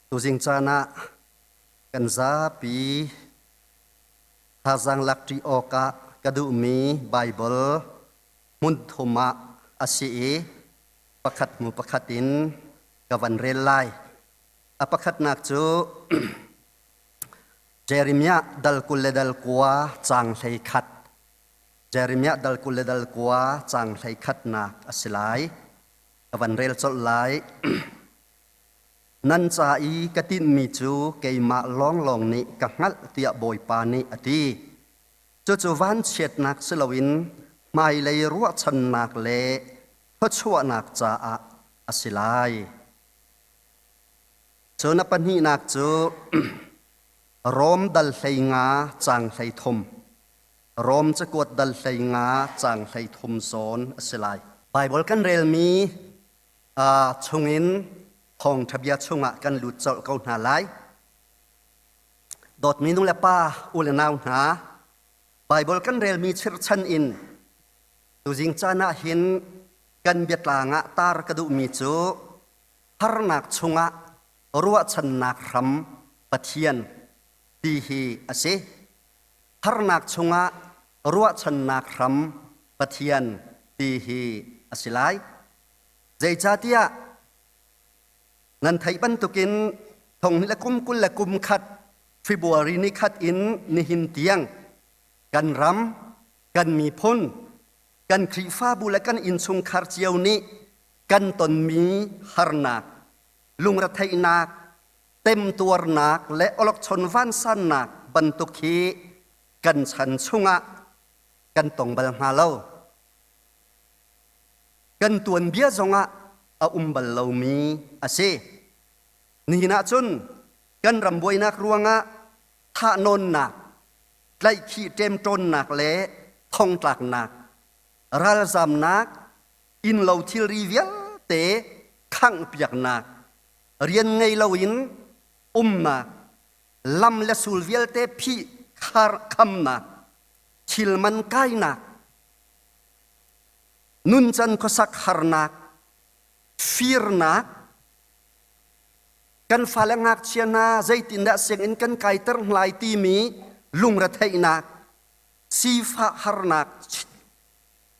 Tuzing caan ah kan zapi thazaang lakṭi awkah ka duhmi Baibal hmun thum ah a si i pakhat hnu pakhat in ka van rel lai. A pakhatnak cu Jeremiah dal 20 le dal 9 caang 11. Jeremiah dal 20 le dal 9 caang 11nak a si lai. Ka van rel colh lai. Nan ca i ka tinhmi cu keimah lawnglawng nih ka hngalh tiah Bawipa nih a ti. Cucu vanchiatnak si loin hmailei ruahchannak le thluachuahnak caah a si lai. Cun a pahnihnak cu Rom dal 15 caang 33. Rom cakuat dal 15 caang 33 zawn a si lai. Baibal kan relmi chungin thawngṭha bia chungah kan lut colh ko hna lai. Dawtmi nu le pa, u le nau hna, Baibal kan relmi chirhchan in tuzing caan ah hin kan biatlang ah tar ka duhmi cu harnak chungah ruahchannak hram Pathian ti hi a si. Harnak chungah ruahchannak hram Pathian ti hi a si lai. Zeicahtiah nan theih bantukin thong le kum 21 February ni khat in nihin tiang kan ram, kan miphun, kan Khrihfabu le kan innchungkhar cio nih kan tonmi harnak, lungretheihnak, temtuarnak le awlokchon vansannak bantuk hi kan chan chungah kan tong bal hnga lo. Kan tuanbia zongah a um bal lomi a si. Nihin ah cun kan ram buainak ruangah thahnawnnak, tlaihkhih ṭemṭawnnak le thongtlaknak, ralzamnak, innlo thilri vialte khanghpiaknak, rian ngei loin umnak, lam le sul vialte phih khar khamnak, thil man kainak, nuncan khuasak harnak, firnak, kan fale ngakchia hna zeitindah sianginn kan kaiter hnglai timi lungretheihnak, sifah harnak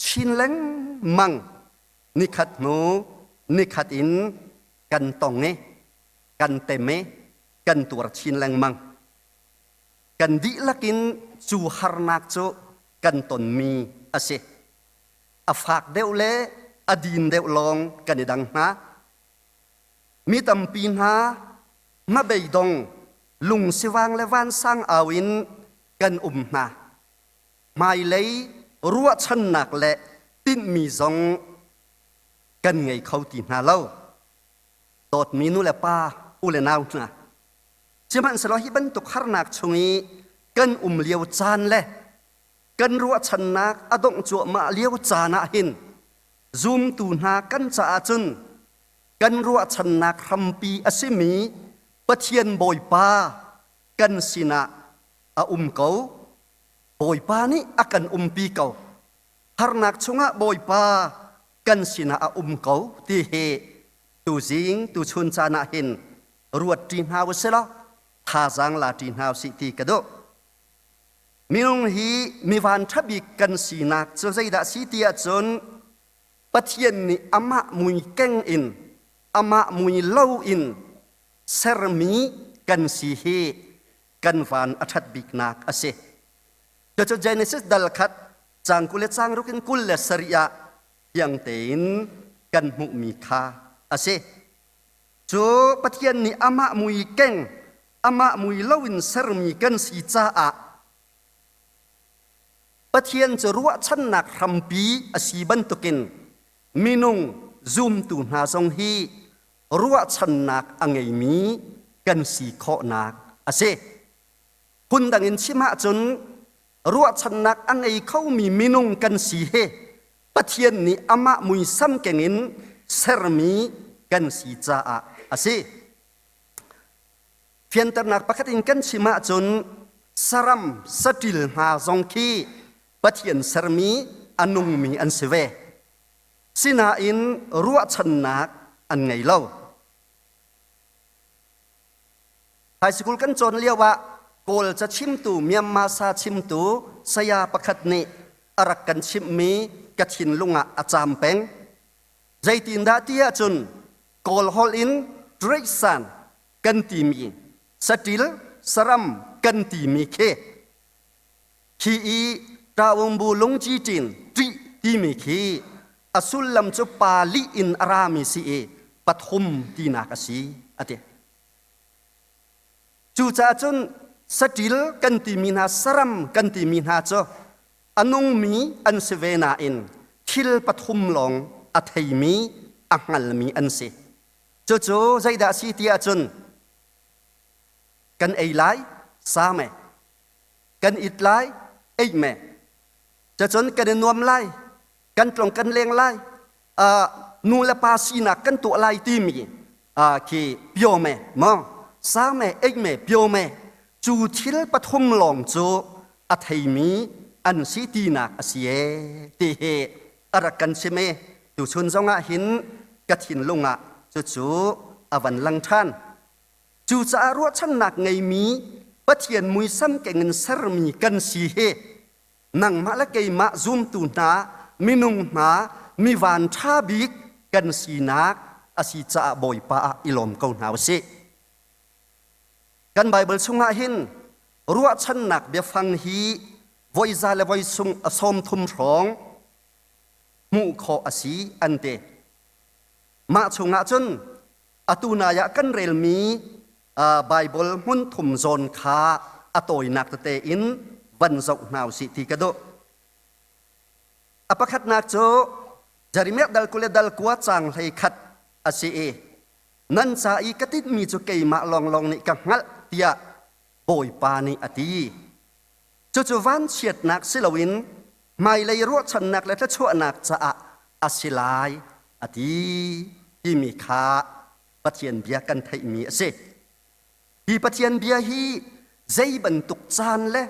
chin lengmang nikhat hnu nikhat in kan tong i kan tem i kan tuar chin lengmang. Kan dihlak in cu harnak cu kan tonmi a si. A fak deuh le a din deuh lawng kan i dang hna. Mi tampi hna hmabeidong lungsivang le vansang au in kan um hna. Hmailei ruahchannak le tinhmi zong kan ngei kho ti hna lo. Dawtmi nu le pa, u le nau hna, sihmanhsehlaw hi bantuk harnak chung i kan um lio caan le kan ruahchannak a dongh cuahmah lio caan ah hin zumtu hna kan caah cun kan ruahchannak hrampi a simi Pathian Bawipa kan sinah a um ko. Bawipa nih a kan umpi ko. Harnak chungah Bawipa kan sinah a um ko ti hi tuzing tuchun caan ah hin ruat ṭi hna u sih law thazaang la ṭi hna u sih ti ka duh. Minung hi mi vanṭha bik kan sinak cu zeidah si ti ahcun Pathian nih amah mui keng in amah mui lo in sermi kan si hi kan van a ṭhat biknak a si. Cucu Genesis dal khat caang 20 le caang ruk in 27 ah fiang tein kan hmuhmi kha a si. Cu Pathian nih amah mui keng, amah mui loin sermi kan si caah Pathian cu ruahchannak hrampi a si bantukin minung zumtu hna zong hi ruahchannak a ngeimi kan si khawhnak a si. Phundang in chim ahcun ruahchannak a ngei khomi minung kan si hi Pathian nih amah muisam keng in sermi kan si caah a si. Fianternak pakhat in kan chim ahcun saram saṭil hna zong khi Pathian sermi a nungmi an si ve. Sinain ruahchannak an ngei lo. High school kan cawn lio ah Kawl ca chimtu Myanmar sa chimtu saya pakhat nih a rak kan chimhmi ka thinlung ah a caam peng. Zeitindah ti ahcun Kawl holh in Treihsan kan timi saṭil saram kan timi khi khi i ṭaungbu lungci ṭin ṭih timi khi a sullam cu pa lih in a rami si i pathum tinak a si a ti. Cucaah cun saṭil kan timi hna saram kan timi hna cu a nungmi an si ve nain thil pathum lawng a theimi a hngalmi an si. Cucu zeidah a si ti ahcun kan ei lai sa me, kan it lai ei me, cucun kan i nuam lai, kan tlong kan leng lai, nu le pa sinak kan tuah lai timi khi pio me maw sa me ei me pio me cu thil pathum lawng cu a theimi an si tinak a si e ti hi a rak kan chim i tuchun zongah hin ka thinlung ah cucu a van lang ṭhan. Cucaah ruahchannak ngeimi Pathian muisam keng in sermi kan si hi nangmah le keimah zumtu hna minung hna mi van ṭha bik kan sinak a si caah Bawipa ah i lawm ko hna usih. Kan Baibal chungah hin ruahchannak biafang hi voi za le voi sung a sawm thum hrawng hmuh khawh a si an ti. Mah chungah cun atu nai ah kan relmi Baibal hmun thum zawn kha a tawinak tete in van zoh hna usih ti ka duh. A pakhatnak cu Jeremiah dal 20 le dal 9 caang 11 a si i nan ca i ka tinhmi cu keimah lawnglawng nih ka hngalh tiah Bawipa nih a ti. Cucu vanchiatnak si loin hmailei ruahchannak le thluachuahnak caah a si lai a ti timi kha Pathian bia kan theihmi a si. Hi Pathian bia hi zei bantuk caan le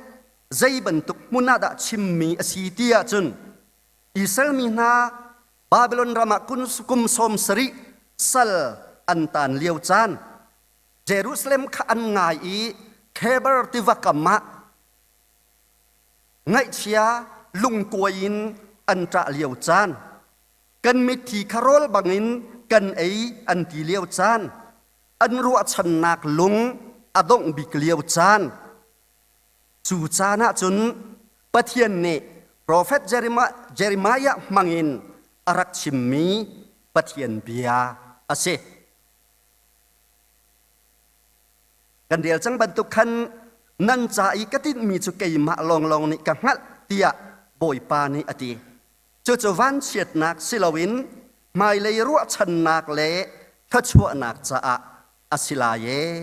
zei bantuk hmun ah dah chimmi a si ti ahcun Israel mi hna Babylon ram ah kum 70 sal an taan lio caan Jerusalem kha an ngai i Kheber tiva kam ah ngaihchia lungkuai in an ṭah lio caan kan mitthi kha rawl bangin kan ei an ti lio caan an ruahchannak lung a dongh bik lio caan cu caan ah cun Pathian nih profet Jeremiah hmangin a rak chimmi Pathian bia a si. Kan rel cang bantuk khan nan ca i ka tinhmi cu keimah lawnglawng nih ka hngalh tiah Bawipa nih a ti. Cucu vanchiatnak si loin hmailei ruahchannak le thluachuahnak caah a si lai ee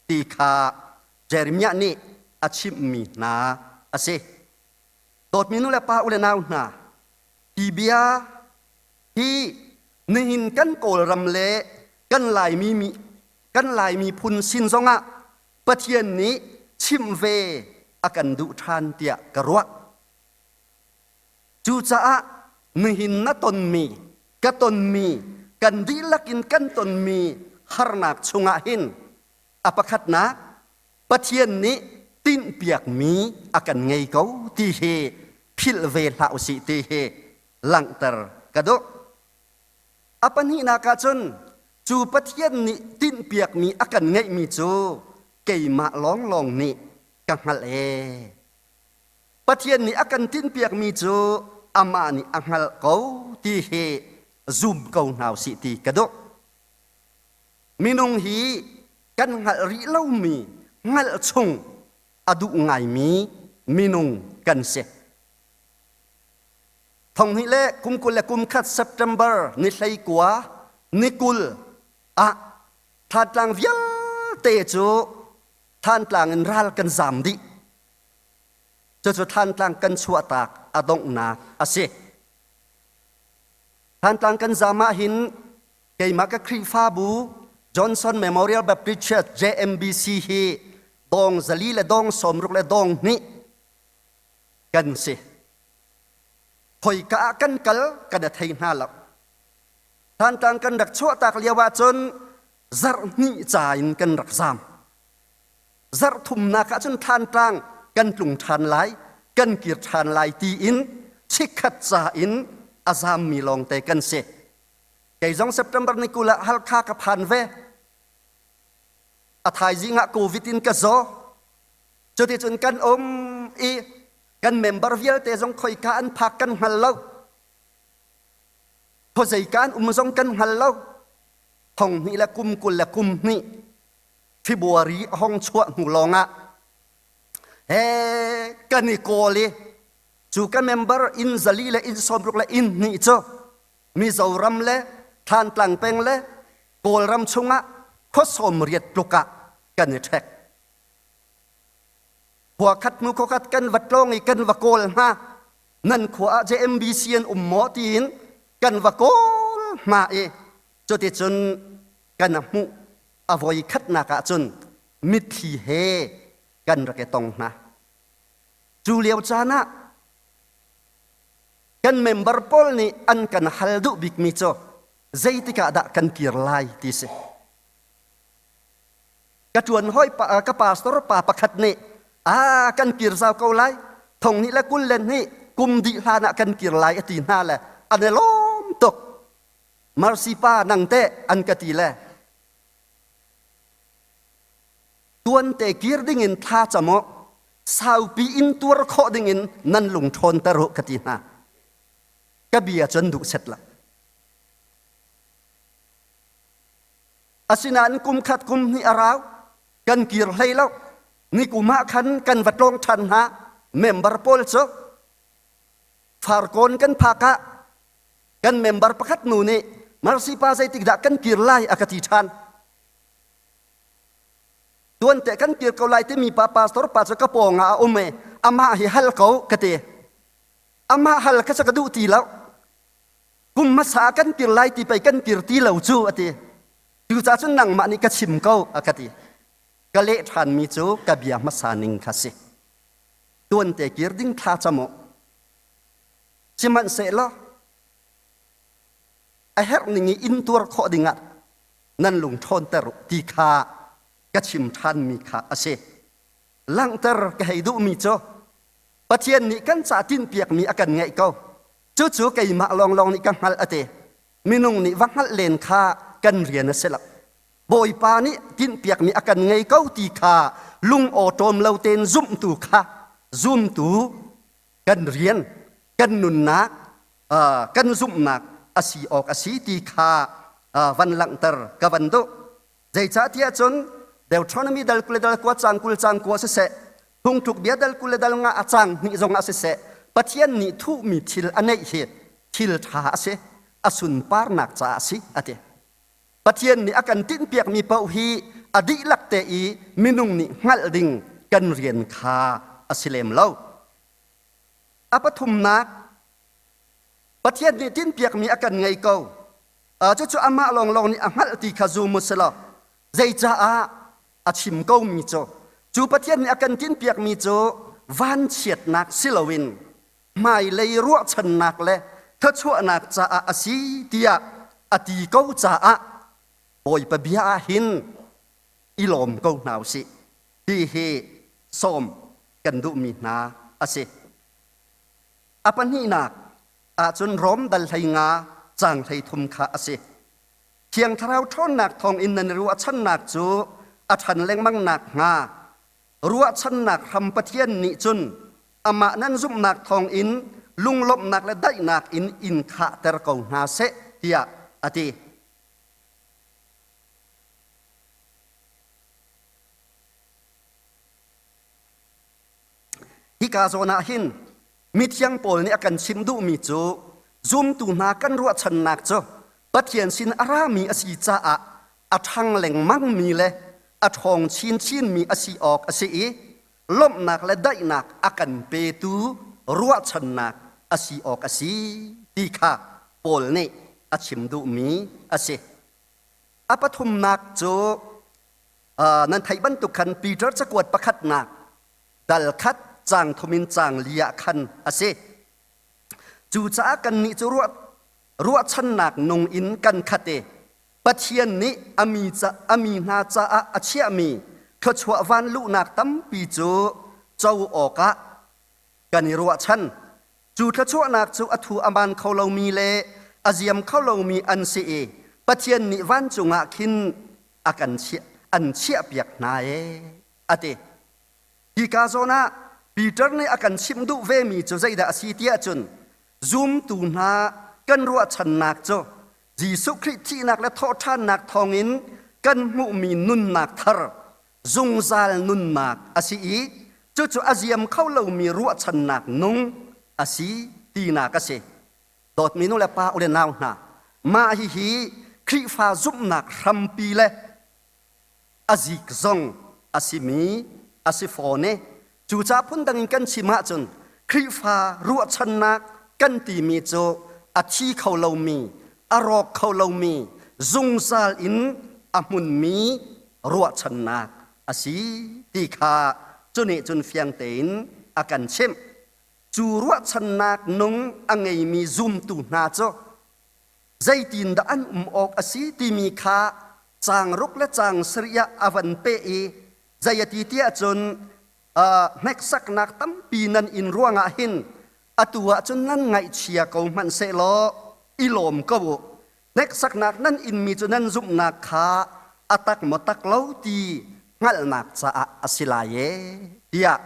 ti kha Jeremiah nih a chimhmi hna a si. Dawtmi nu le pa u le nau hna, hi bia hi nihin kan Kawlram le kan Laimi mi kan Lai miphun sin zongah Pathian nih chimh ve a kan duh ṭhan tiah ka ruah. Cucaah nihin na tonmi, ka tonmi, kan dihlak in kan tonmi harnak chungah hin a pakhatnak Pathian nih tinhpiakmi a kan ngei ko ti hi philh ve hlah usih ti hi langhter ka duh. A pahnihnak ah cun cu Pathian nih tinhpiakmi a kan ngeihmi cu keimah lawnglawng nih ka hngalh ee. Pathian nih a kan tinhpiakmi cu amah nih a hngalh ko ti hi zum ko hna usih ti ka duh. Minung hi kan hngalh rih lomi hngalh chung a duh ngaimi minung kan si. Thonghnih le kum 21 September ni 19 ni 20 ah Thantlang vialte cu Thantlang in ral kan zam dih. Cucu Thantlang kan chuahtak a donghnak a si. Thantlang kan zam ah hin keimah ka Khrihfabu Johnson Memorial Baptist Church JMBC hi dong 4 le dong 60 le dong 2 kan si. Khoika ah kan kal kan i thei hna lo. Thantlang kan rak chuahtak lio ahcun zarh hnih ca in kan rak zaam. Zarh thumnak ah cun Thlantlang kan tlung ṭhan lai, kan kir ṭhan lai tiin chikkhat ca in a zammi lawngte kan si. Kei zong September ni 20 ah Halkha ka phan ve. A thaizing ah COVID in ka zaw. Cuticun kan um i kan member vialte zong khoika an phak kan hngal lo. Khuazeika an um zong kan hngal lo. Thong hnih le kum 21 February a hong chuah hnu lawngah he kan i kawl i cu ka member inn 400 le inn 60 le inn hnih cu Mizoram le Thantlang peng le Kawlram chungah khua 80 tluk ah kan i ṭhek. Khua khat hnu khua khat kan va tlawng i kan va kawl hna. Nan khua ah JMBC an um maw tiin kan va kawl hna i cuticun kan hmuh a voi khatnak ah cun mitthli he kan rak i tong hna. Cu lio caan ah kan member pawl nih an kan hal duh bikmi cu zeitik ah dah kan kir lai ti si. Ka ṭuan hawi pa, ka pastor pa pakhat nih a kan kir zau ko lai thong hnih le 22 kum dih hlan ah kan kir lai a ti hna le an i lawm tuk. Mercy pa nang teh an ka ti le tuante kir dingin thla cam u saupi in tuar khawh dingin nan lung ṭhawnter u ka ti hna. Ka bia cun duh set lo. Asinain kum khat kum hnih a rau kan kir hlei lo. Ni kum ah khan kan va tlawng ṭhan hna member pawl cu Farkawn kan phak ah kan member pakhat nu nih Mercy pa zeitik dah kan kir lai a ka ti ṭhan. Tuan te kan kir ko lai timi pa pastor pa cu ka pawng ah a um i amah hi hal ko ka ti. Amah hal kha cu ka duh ti lo. Kum hmasa kan kir lai ti pei kan kir ti lo cu a ti. Cucaah cun nangmah nih ka chim ko a ka ti. Ka leh ṭhanmi cu ka bia hmasa ning kha si. Tuan te kir ding thla cam u. Sihmanhsehlaw a herh ning i intuar khawh dingah nan lung ṭhawnter u ti kha ka chim ṭhanmi kha a si. Langhter ka hei duhmi cu Pathian nih kan ca tinhpiakmi a kan ngeih ko. Cucu keimah lawnglawng nih ka hngalh a ti. Minung nih va hngalh len kha kan rian a si lo. Bawipa nih tinhpiakmi a kan ngei ko ti kha lung awṭawm lo tein zumhtu kha zumtu kan rian, kan nunnak, kan zumhnak a si awk a si ti kha van langhter ka van duh. Zeicahtiah cun Deuteronomy dal 20 le dal 9 caang 20 caang 9 siseh, phungtluk bia dal 20 le dal 5 a caang hnih zongah siseh, Pathian nih thuhmi thil a neih hi thil ṭha a si, a sunparnak caah a si, a ti. Pathian nih a kan tinhpiakmi paoh hi a dihlak te i minung nih hngalh ding kan rian kha a si lem lo. A pathumnak, Pathian nih tinhpiakmi a kan ngei ko. Cucu amah lawnglawng nih a hngalh ti kha zum u sih law zeicaah a chim komi cu cu Pathian nih a kan tinhpiakmi cu vanchiatnak si loin hmailei ruahchannak le thluachuahnak caah a si tiah a ti ko caah Bawipa bia ah hin i lawm ko hna u sih ti hi sawm kan duhmi hna a si. A pahnihnak ahcun Rom dal 15 caang 33 kha a si. Thiang Thlarau ṭhawnnak thawngin nan i ruahchannak cu a ṭhan lengmang nakhnga ruahchannak hram Pathian nih cun amah nan zumhnak thawngin lunglawmhnak le daihnak in in khahter ko hna seh tiah a ti. Hika zawn ah hin mithiang Paul nih a kan chim duhmi cu zumtu hna kan ruahchannak cu Pathian sin a rami a si caah a ṭhang lengmangmi le a ṭhawng chinchinmi a si awk a si i lawmhnak le daihnak a kan petu ruahchannak a si awk a si ti kha Paul nih a chim duhmi a si. A pathumnak cu nan theih bantuk khan Peter cakuat pakhatnak dal khat caang thum in caang li ah khan a si. Cucaah kannih cu ruahchannak nung in kan khat i Pathian nih a mi hna caah a chiahmi thluachuah vanluhnak tampi cu co awkah kan i ruahchan. Cu thluachuahnak cu a thu a man kho lomi le a ziam kho lomi an si i Pathian nih vancung ah khin a kan chiah an chiahpiak hna ee a ti. Hika zawn ah Peter nih a kan chimh duh vemi cu zeidah a si tiah cun zumtu hna kan ruahchannak cu Jesuh Khrih thihnak le thawhṭhannak thawngin kan hmuhmi nunnak thar zungzal nunnak a si i cucu a ziam kho lomi ruahchannak nung a si tinak a si. Dawtmi nu le pa u le nau hna, mah hihi Khrihfa zumhnak hrampi le a zik zong a simi a si fawn i cucaah phundang in kan chim ahcun Khrihfa ruahchannak kan timi cu a thi kho lomi, a rawk kho lomi, zungzal in a hmunmi ruahchannak a si ti kha cu nih cun fiang tein a kan chimh. Cu ruahchannak nung a ngeimi zumtu hna cu zeitindah an um awk a si timi kha caang ruk le caang sarih ah a van peh i zei a ti tiah cun hneksaknak tampi nan in ruangah hin atu ah cun nan ngaihchia ko hmanh sehlaw i lawm ko u. Hneksaknak nan inmi cu nan zumhnak kha a tak maw tak lo ti hngalhnak caah a si lai ee tiah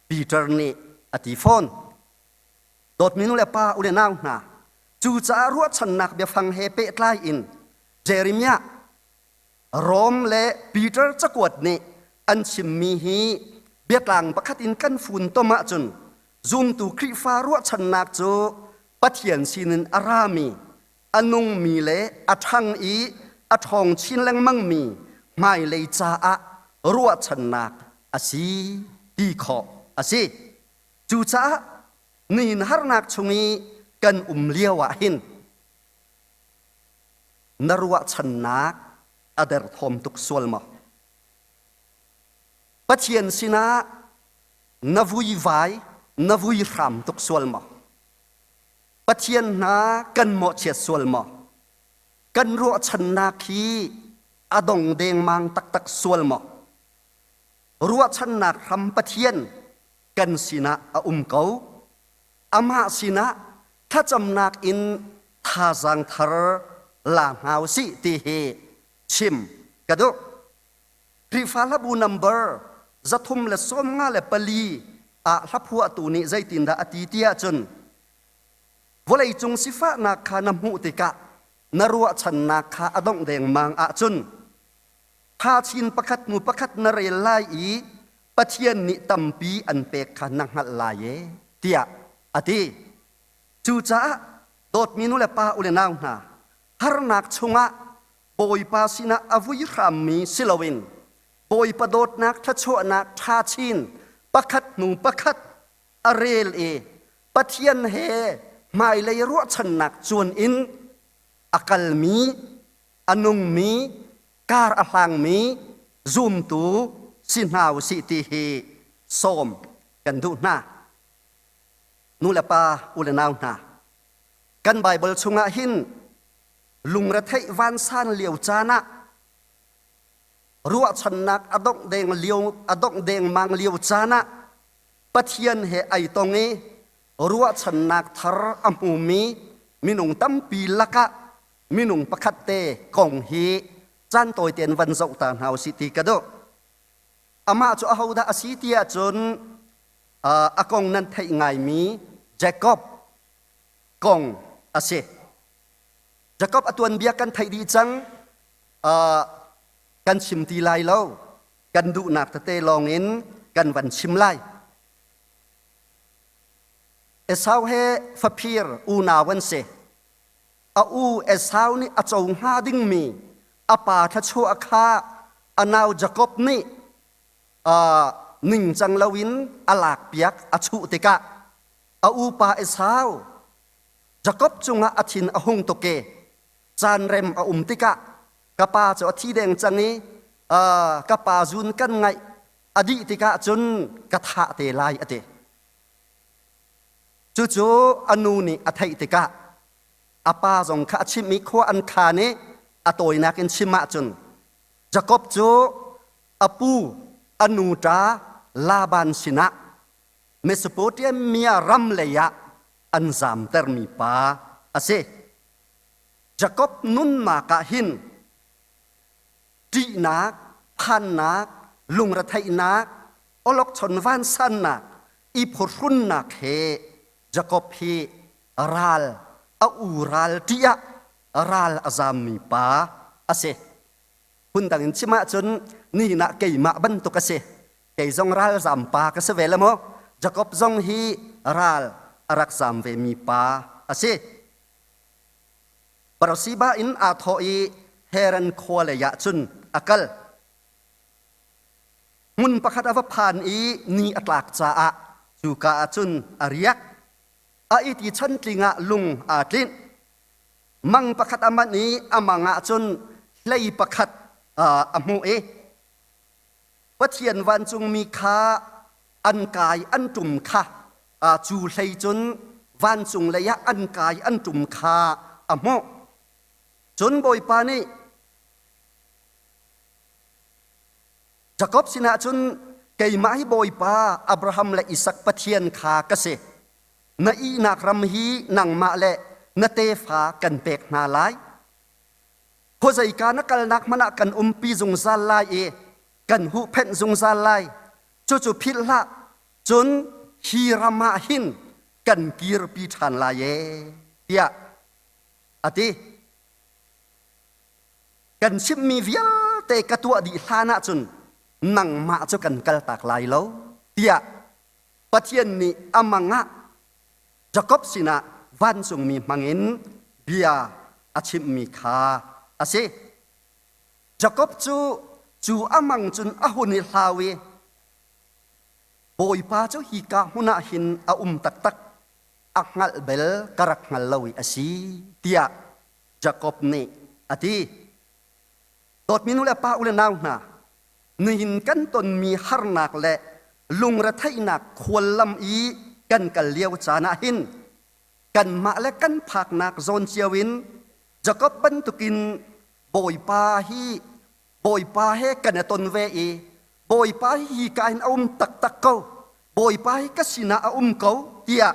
Peter nih a ti fawn. Dawtmi nu le pa u le nau hna, cucaah ruahchannak biafang he pehtlai in Jeremiah, Rom le Peter cakuat nih an chimmi hi biatlang pakhat in kan funtom ahcun zumtu Khrihfa ruahchannak cu Pathian sinin a rami, a nungmi le a ṭhang i a ṭhawng chin lengmangmi hmailei caah ruahchannak a si ti khawh a si. Cucaah nihin harnak chung i kan um lio ah hin na ruahchannak a derthawm tuk sual maw? Pathian sinah na vuivai, na vuihram tuk sual maw? Pathian hna kan mawhchiat sual maw? Kan ruahchannak hi a dong dengmang taktak sual maw? Ruahchannak hram Pathian kan sinah a um ko. Amah sinah thlacamnak in thazaang thar la hna u sih ti hi chim ka duh. Khrihfa hlabu number 354 ah hlaphuahtu nih zeitindah a ti ti ahcun vawleicung sifahnak kha na hmuh tikah na ruahchannak kha a dongh dengmang ahcun thachin pakhat hnu pakhat na rel lai i Pathian nih tampi an pek kha na hngalh lai e tiah a ti. Cucaah dawtmi nu le pa u le nau hna, harnak chungah Bawipa sinah a vui hrammi si loin Bawipa dawtnak thluachuahnak ṭha chin pakhat hnu pakhat a rel i Pathian he hmailei ruahchannak cuan in a kalmi, a nungmi, kar a hlangmi zumtu si hna u sih ti hi sawm kan duh hna. Nu le pa, u le nau hna, kan Baibal chungah hin lungretheih vansan lio caan ah ruahchannak a dongh deng lio a dongh dengmang lio caan ah Pathian he ai tong i ruahchannak thar a hmumi minung tampi lakah minung pakhat te kong hi caan tawi tein van zoh ta hna usih ti ka duh. Amah cu ahodah a si ti ahcun a kong nan theih ngaimi Jacob kong a si. Jacob a tuanbia kan theih dih cang. Kan chim ti lai lo. Kan duhnak tete lawngin kan van chim lai. Esau he faphir unau an si. A u Esau nih a co hnga dingmi a pa thluachuah kha a nau Jakob nih ningcang loin a lakpiak a chuh tikah a upa Esau Jakob cungah a thin a hung tuk i caan rem a um tikah ka pa cu a thi deng cang i ka pa zun kan ngaih a dih tikah cun ka thah te lai a ti. Cucu a nu nih a theih tikah a pa zong kha a chimh i khua an khaan i a tawinak in chim ahcun Jakob cu a pu. A nu ṭa Laban sinah Mesopotamia ram lei ah an zamtermi pa a si. Jakob nunnak ah hin ṭihnak, phannak, lungretheihnak, awlokchon vansannak, i phuhrunnak he Jakob hi ral a u ral ṭih ah ral a zammi pa a si. Phundang in chim ahcun nihin ah keimah bantuk a si. Kei zong ralzam pa ka si ve le maw? Jakob zong hi ral a rak zam vemi pa a si. Beersheba in aa thawh i Haran khua lei ah cun a kal. Hmun pakhat a va phan i ni a tlak caah cuka ah cun a riak. A it i chantling ah lung aa tlinh. Mang pakhat a manh i a mang ah cun hlei pakhat a hmuh i Pathian vancungmi kha an kai an ṭum kha cu hlei cun vancung lei ah an kai an ṭum kha a hmuh. Cun Bawipa nih Jakob sinah cun keimah hi Bawipa Abraham le Isak Pathian kha ka si. Na ihnak ram hi nangmah le na tefa kan pek hna lai. Khuazeika na kalnak hmanh ah kan umpi zungzal lai i kan huhphenh zungzal lai. Cucu philh hlah. Cun hi ram ah hin kan kirpi ṭhan lai ee, tiah a ti. Kan chimhmi vialte ka tuah dih hlan ahcun nangmah cu kan kaltak lai lo, tiah Pathian nih a mang ah Jakob sinah vancungmi hmangin bia a chimhmi kha a si. Jakob cu cu a mang cun a hun i hlau i Bawipa cu hika hmun ah hin a um taktak, a hngalh bel ka rak hngal lo i a si, tiah Jakob nih a ti. Dawtmi nu le pa u le nau hna, nihin kan tonmi harnak le lungretheihnak khuallam i kan kal lio caan ah hin kanmah le kan phaknak zawn cio in Jakob bantukin Bawipa hi Bawipa he kan i ton ve i Bawipa hi hika hin a um taktak ko, Bawipa hi ka sinah a um ko tiah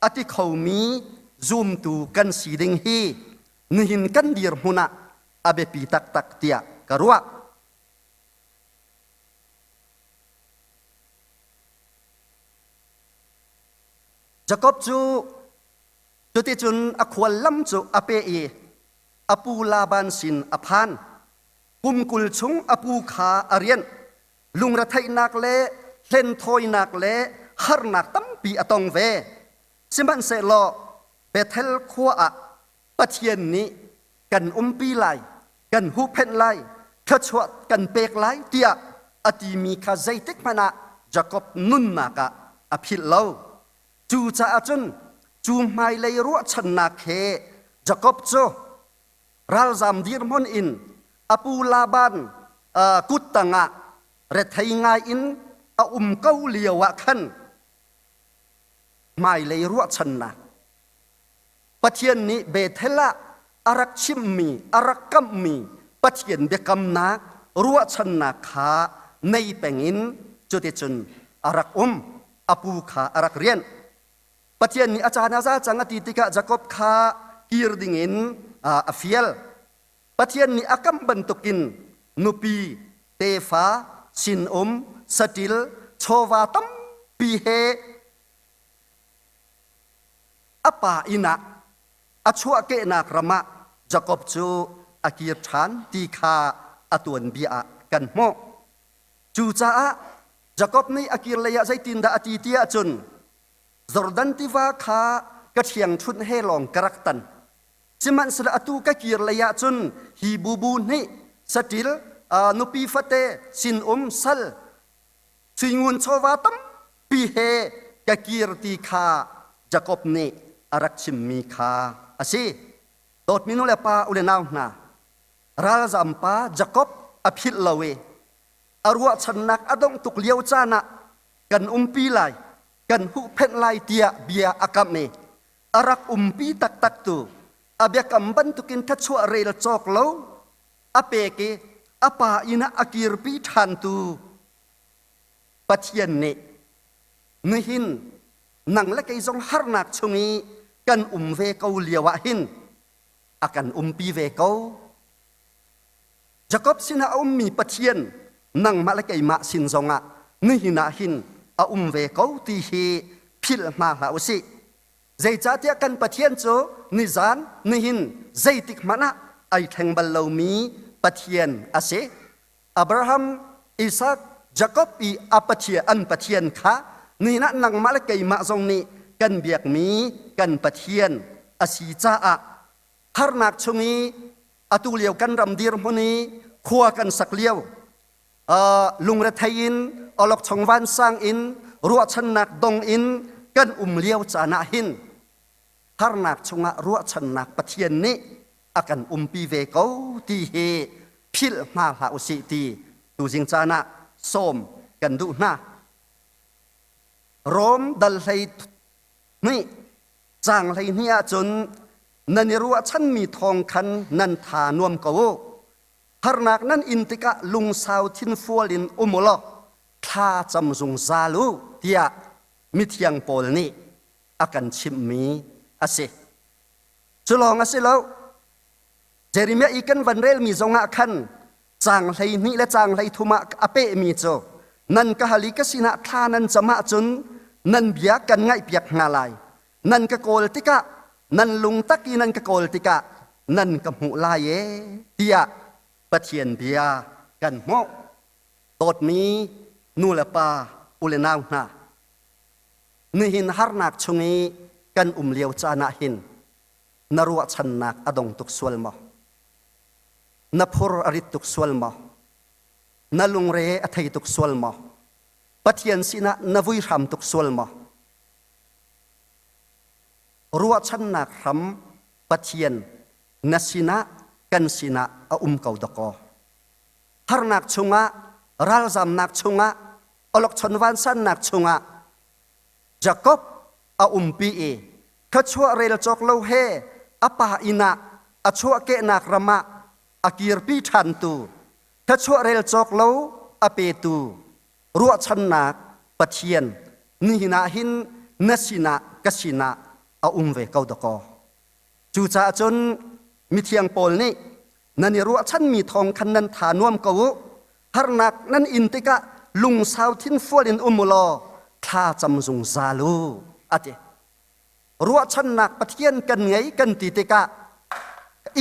a ti khomi zumtu kan si ding hi nihin kan dirhmun ah a biapi taktak tiah ka ruah. Jakob cu cuticun a khuallam cu a peh i a pu Laban sin a phan. Kum 20 chung a pu kha a rianh. Lungretheihnak le hlenthawinak le harnak tampi a tong ve. Sihmanhsehlaw Bethel khua ah Pathian nih kan umpi lai, kan huhphenh lai, thluachuah kan pek lai tiah a timi kha zeitik hmanh ah Jakob nunnak ah a philh lo. Cucaah cun cu hmailei ruahchannak he Jakob cu ralzam dirhmun in a pu Laban kut tangah rethei ngai in a um ko lio ah khan hmailei ruahchannak Pathian nih Bethel ah a rak chimmi, a rak kamhmi Pathian biakamnak, ruahchannak kha nei peng in cuticun a rak um. A pu kha a rak rianh. Pathian nih a caan a za cang a ti tikah Jakob kha kir dingin a fial. Pathian nih a kamh bantukin nupi, tefa, sinum, saṭil, chawva tampi he A pa inn ah a chuahkehnak ram ah Jakob cu a kir ṭhan ti kha a tuanbia ah kan hmuh. Cucaah Jakob nih a kir lei ah zeitindah a ti ti ahcun Jordan tiva kha ka ṭhiangṭhunh he lawng ka rak tan. Sihmanhsehlaw atu ka kir lei ah cun hi bubu nih saṭil, nupi fate, sinum, sal, Suingun chawva tampi he ka kir ti kha Jakob nih a rak chimmi kha a si. Dawtmi nu le pa u le nau hna, ralzam pa Jakob a philh lo i a ruahchannak a dongh tuk lio caan ah kan umpi lai, kan huhphenh lai tiah bia a kamh i a rak umpi taktak tu a biakam bantukin thluachuah rel cawk lo a pek i a pa inn ah a kirpi ṭhantu. Pathian nih nihin nang le kei zong harnak chung i kan um ve ko lio ah hin a kan umpi ve ko. Jakob sinah a ummi Pathian nangmah le keimah sin zongah nihin ah hin a um ve ko ti hi philh hna hlah u sih. Zeicahtiah kan Pathian cu nizan nihin zeitik hmanh ah ai thleng bal lomi Pathian a si. Abraham, Isak, Jakob i a Pathian an Pathian kha nihin ah nangmah le keimah zong nih kan biakmi kan Pathian a si caah harnak chung i atu lio kan ram dirhmun i khua kan sak lio lungrethei in awlokchong vansang in ruahchannak dong in kan um lio caan ah hin harnak chungah ruahchannak Pathian nih a kan umpi ve ko ti hi philh hna hlah usih ti tuzing caan ah sawm kan duh hna. Rom dal 12 caang 12 ahcun nan i ruahchanmi thawng khan nan tha nuam ko u. Harnak nan in tikah lungsau thinfual in um u law thla cam zungzal u tiah mithiang Paul nih a kan chimhmi a si. Cu lawng a si lo. Jeremiah i kan van relmi zongah khan caang 12 le caang 13 ah a pehmi cu nan ka hal i ka sinah thla nan cam ahcun nan bia kan ngaihpiak hna lai. Nan ka kawl tikah nan lungtak i nan ka kawl tikah nan ka hmuh lai e tiah Pathian bia kan hmuh. Dawtmi nu le pa u le nau hna, nihin harnak chung i kan um lio caan ah hin na ruahchannak a dong tuk sual maw? Na phur a rit tuk sual maw? Na lungre a thei tuk sual maw? Pathian sinah na vui hram tuk sual maw? Ruahchannak hram Pathian na sinah kan sinah a um ko dakaw. Harnak chungah, ralzamnak chungah, awlokchon vansannak chungah Jakob a umpi i thluachuah rel cawk lo he a pa inn ah a chuahkehnak ram ah a kirpi ṭhantu, thluachuah rel cawk lo a petu ruahchannak Pathian nihin ah hin na sinah ka sinah a um ve ko dakaw. Cucaah cun mithiang Paul nih nan i ruahchanmi thawng khan nan tha nuam ko u, harnak nan in tikah lungsau thinfual in um u law thla cam zungzal u a ti. Ruahchannak Pathian kan ngei kan ti tikah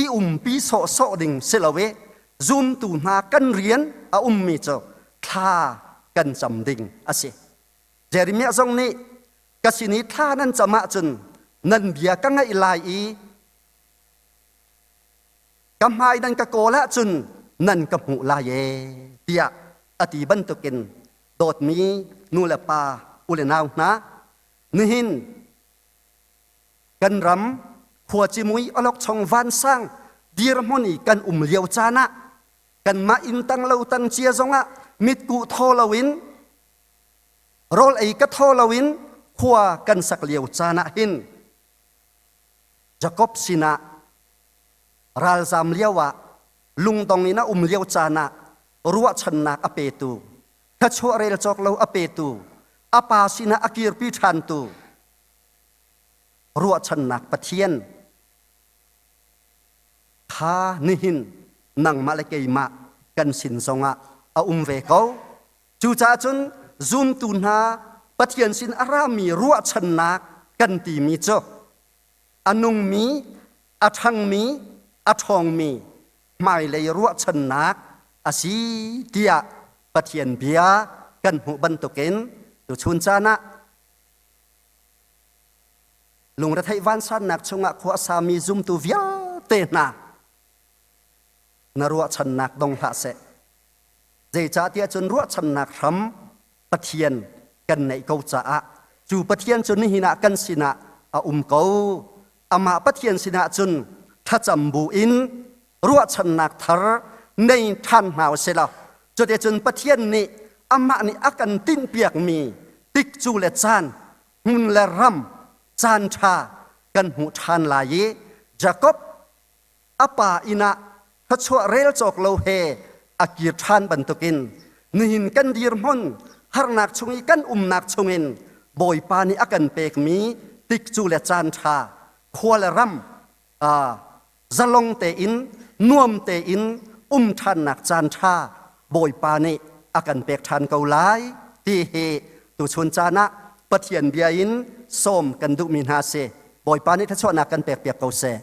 i umpi sawhsawh ding si lo i zumtu hna kan rian a ummi cu thla kan cam ding a si. Jeremiah zong nih ka sin i thla nan cam ahcun nan bia ka ngaih lai i ka hmai nan ka kawl ahcun nan ka hmuh lai ee tiah a ti bantukin dawtmi nu le pa u le nau hna nihin kan ram khuacimui awlokchong vansang dirhmun i kan um lio caan ah kanmah inn tang lo tang cia zongah mitkuh thaw loin rawl ei ka thaw loin khua kan sak lio caan ah hin Jakob sinah ralzam lioah lungdong in a um lio caan ah ruahchannak a petu thluachuah rel cawk lo a petu a pa sinah a kirpi ṭhantu ruahchannak Pathian kha nihin nangmah le keimah kan sin zongah a um ve ko. Cucaah cun zumtu hna Pathian sin a rami ruahchannak kan timi cu a nungmi, a ṭhangmi, a ṭhawngmi hmailei ruahchannak a si tiah Pathian bia kan hmuh bantukin tuchun caan ah lungretheih vansannak chungah khua a sami zumtu vialte hna na ruahchannak dong hlah seh. Zeicahtiah cun ruahchannak hram Pathian kan neih ko caah cu Pathian cu nihin ah kan sinah a um ko. Amah Pathian sinah cun thlacam bu in ruahchannak thar nei ṭhan hna u sih law cuticun Pathian nih amah nih a kan tinhpiakmi tikcu le caan hmun le ram caan ṭha kan hmuh ṭhan lai i Jakob a pa inn ah thluachuah rel cawk lo he a kir ṭhan bantukin nihin kan dirhmun. Harnak chung i kan umnak chungin Bawipa nih a kan pekmi tikcu le caan ṭha, khua le ram zalong tein nuam tein um ṭhannak caan ṭha Bawipa nih a kan pek ṭhan ko lai ti hi tuchun caan ah Pathian bia in sawm kan duhmi hna si. Bawipa nih thluachuahnak kan pekpiak ko seh.